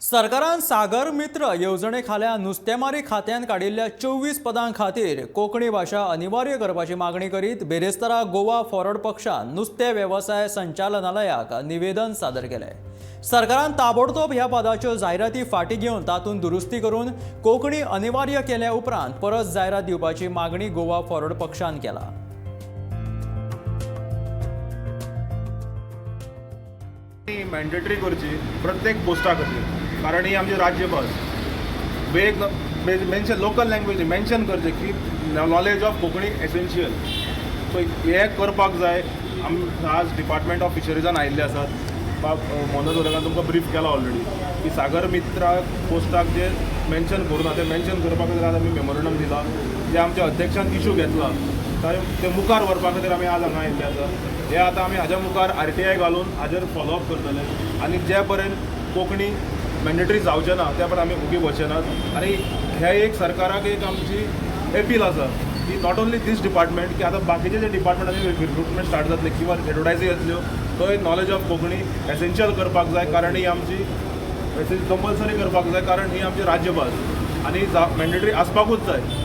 सरकारान सागर मित्र येवजणे खाला नुस्तेमारी खात्यान काडिल्ल्या 24 पदां खातीर कोंकणी भाशा अनिवार्य करपाची मागणी करीत बेरेस्तारा गोवा फॉरवर्ड पक्षान नुस्तें वेवसाय संचालनालयाक निवेदन सादर केलें. सरकारान ताबडतोब ह्या पदाच्यो जायराती फाटीं घेवन तातूंत दुरुस्ती करून कोंकणी अनिवार्य केल्या उपरांत परत जायरात दिवपाची मागणी गोवा फॉरवर्ड पक्षान केला. मॅन्डेटरी करची प्रत्येक पोस्टा खातीर, कारण ही आमची राज्यभास. एक मेन्शन लोकल लँग्वेज मेन्शन करचें की knowledge of Konkani essential. So हें करपाक जाय. आमी आज डिपार्टमेंट ऑफ फिशरीजान आयिल्ले आसात. बाब मनोज ओरेगान तुमकां ब्रीफ केला ऑलरेडी की सागर मित्रा पोस्टाक जे मेन्शन करूं ना, तें मेन्शन करपा खातीर आज आमी मेमोरंडम दिलां. जे आमच्या अध्यक्षान इशू घेतला, ते मुखार व्हरपा खातीर आमी आज हांगा आयिल्ले आसा. हे आतां आमी हाज्या मुखार आरटीआय घालून हाजेर फॉलोअप करतले आनी जे पर्यंत कोंकणी मॅन्डेटरी जावचें ना, त्या पर्यंत आमी ओगी वचचे नात. आनी हे एक सरकाराक एक आमची एपील आसा की not only these department, की आतां बाकीचे जे डिपार्टमेंटांनी रिक्रुटमेंट स्टार्ट जातले किंवा एडवर्टायजी येतल्यो, थंय नॉलेज ऑफ कोंकणी एसेन्शियल करपाक जाय, कारण ही आमची कंपल्सरी करपाक जाय, कारण ही आमची राज्यभास आनी मॅन्डेटरी आसपाकूच जाय.